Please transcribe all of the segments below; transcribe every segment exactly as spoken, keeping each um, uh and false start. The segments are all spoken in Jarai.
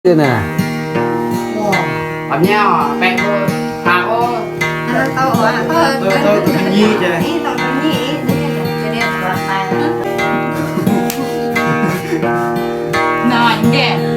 Thế nè. Ăp ñao, pĕ ôh, a ôh. Ơ, tao, a, tao, tao, tao, tao, tao, nhi chứ. Ih, tao, tao, nhi, ih, nhi, nhi, nhi, nhi, nhi. Nọ, nhi.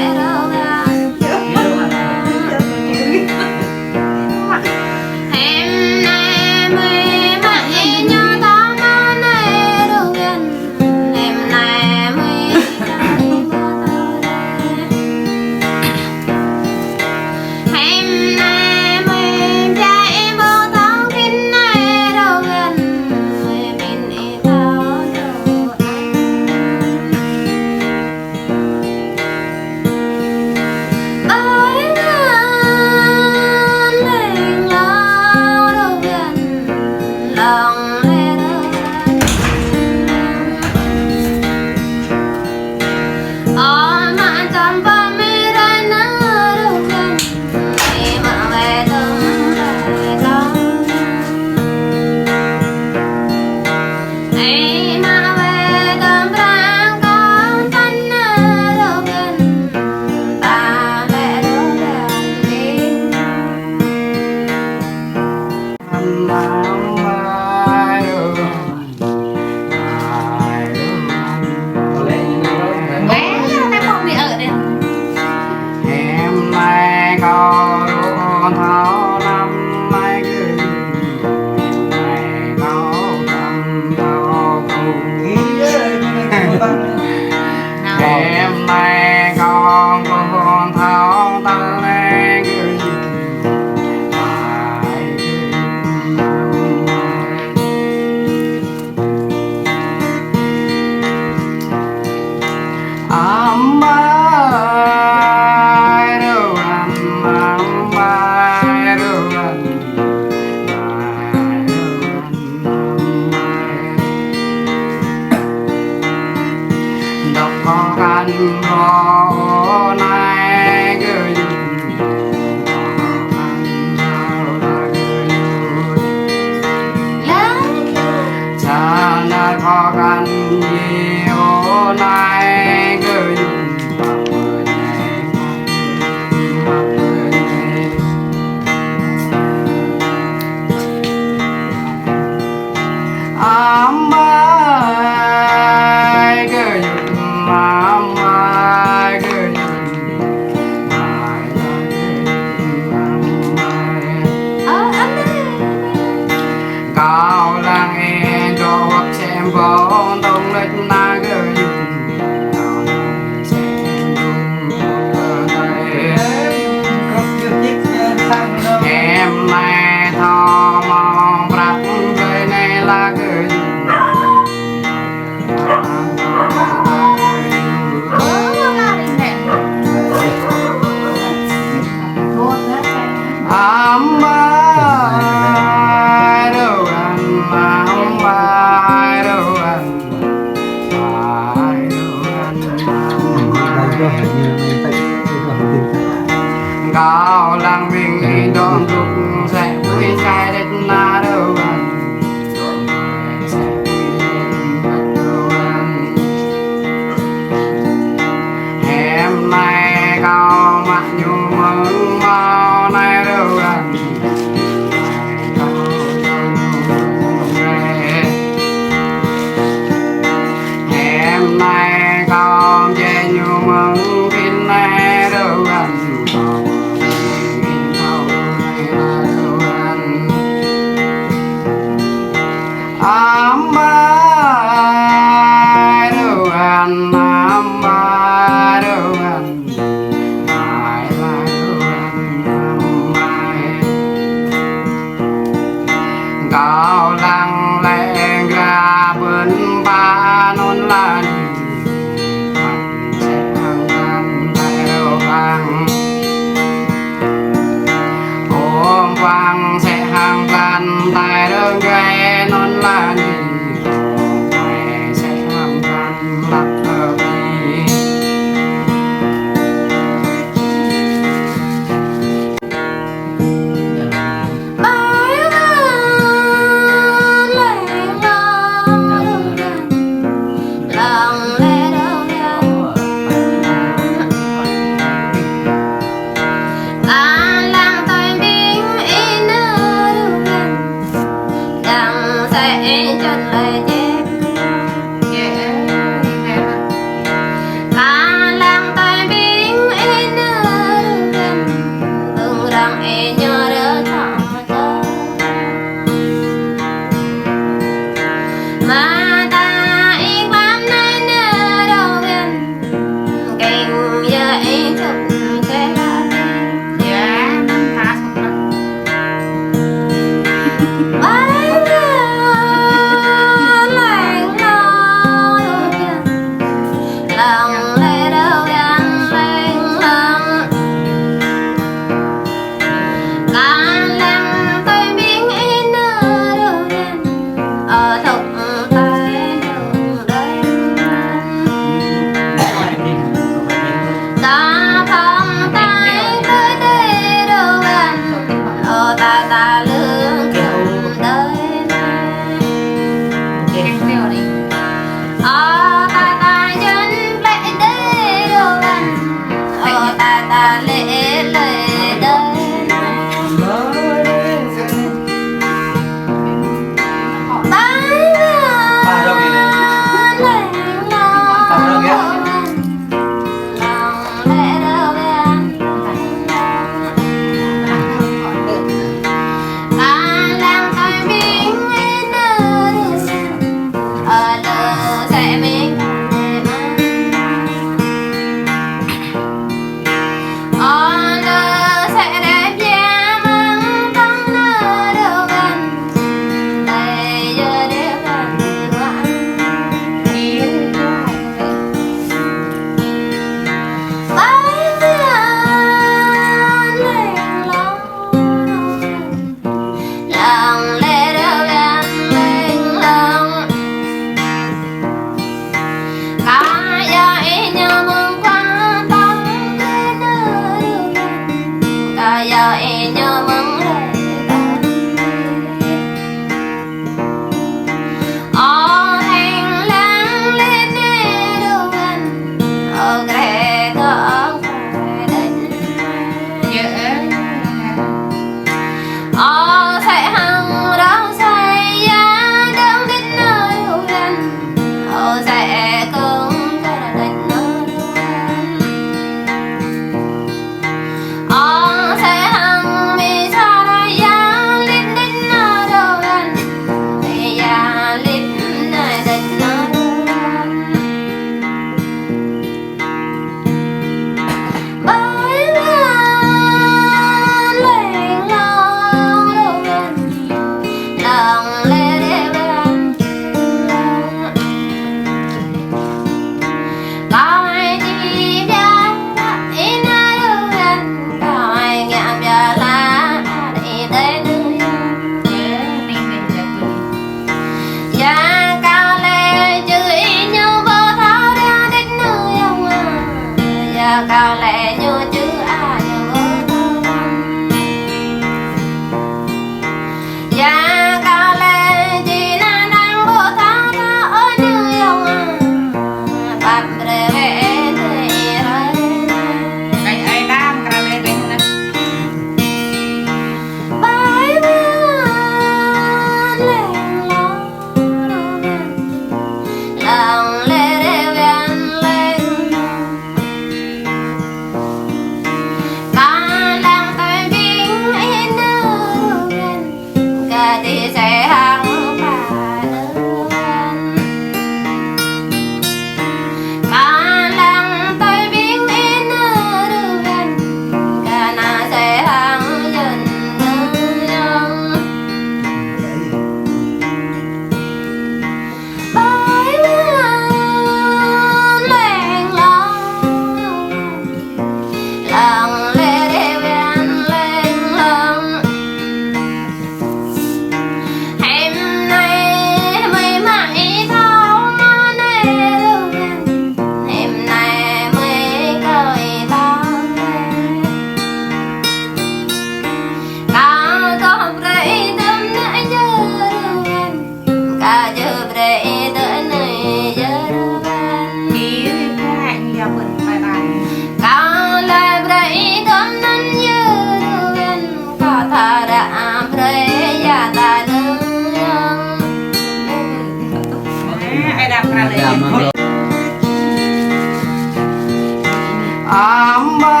Ambai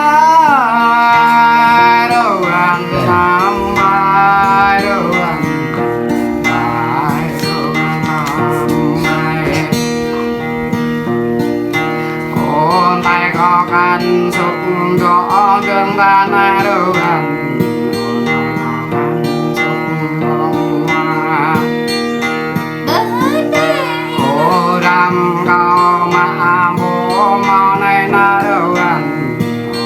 rơwan, ambai rơwan, ambai rơwan, ambai. Kơ tai kơ kăn sŭk dŏ gơ̆ng ta nai rơwan. Kơ tai kơ kăn sŭk dŏ ma. Ơ răm kâo mă ƀô̆ mơ̆ng anai nă rơwan. Ơ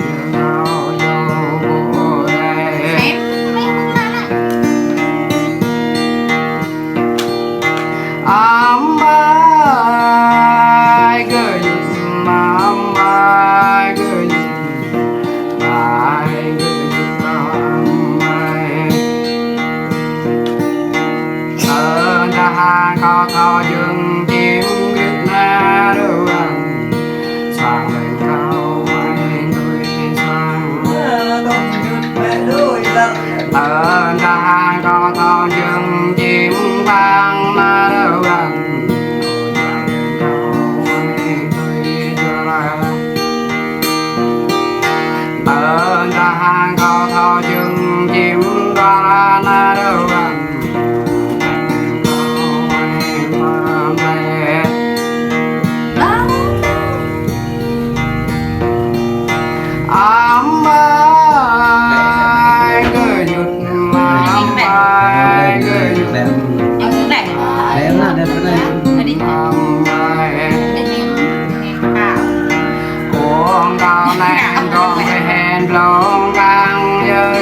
răm kâo yơh ƀô̆ rai. Ambai gơyut, ambai gơyut. Bai gơyut ambai. Ơ dah kâo thâo jơ̆ng čim git nă rơwan. Sang leng kâo mai tui sang. Ơ dah kâo thâo jơ̆ng čim bang nă rơwan. Ơ dah kâo thâo jơ̆ng čim dua nă rơwan. Ambai gơyut, ambai gơyut. Ambai. Ong kâo nai dŏ ƀơi hen blông kang yơh.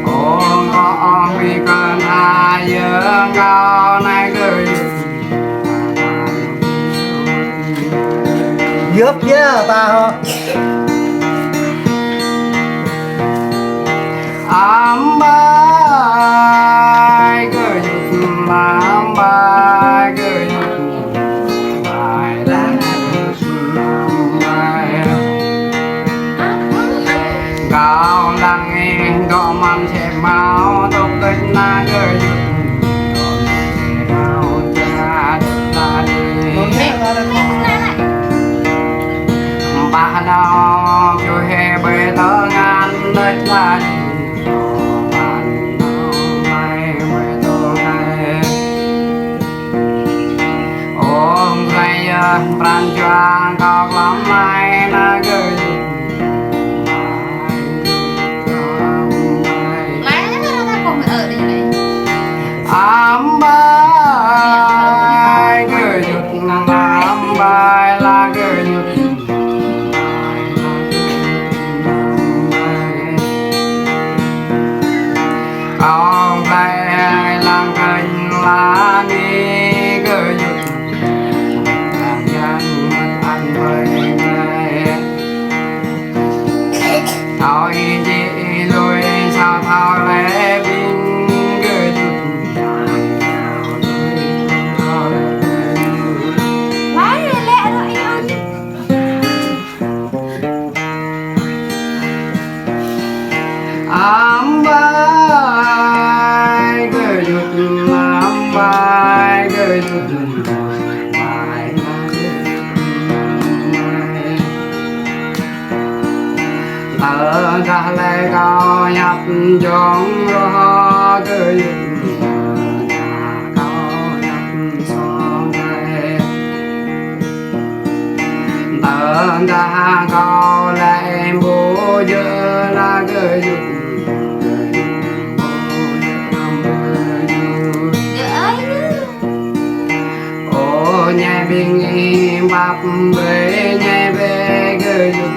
Ong kâo ong ƀing kơnai yơh kâo nai gơyut. Yơh, yơh, ta hŏ. Ambai gơyut. Gơyut, bai lăng gơyut amai. Kâo lăng ih dŏ mơ̆n čem hmâo tŏk kơč na gơyut. Dŏ mơ̆n čem hmâo čat la đi. Bah nao kơyut hĭ ƀơi tơngan đôč la đi. Ơ Khua Yang, pran jua kâo klam mai na gơyut. Amai gơyut, amai la gơyut. Kâo glăi lăng kơnh la ni gơyut, lăng yang mơ̆t ăn ƀơi glăi. Thâo ih djik lui, sa thâo lĕ ƀing gơyut. Lai lĕ ră yơh. Amai gơyut, amai gơyut, amai. Tơdah lĕ kâo hiăp jŏng rŏh gơyut, kâo hiăp song lĕ. Tơdah kâo lĕ ƀu djơ̆ la gơyut, ƀu djơ̆ hrŏm gơyut. Ơ ñai ƀing ih pap brơi ñai bĕ gơyut.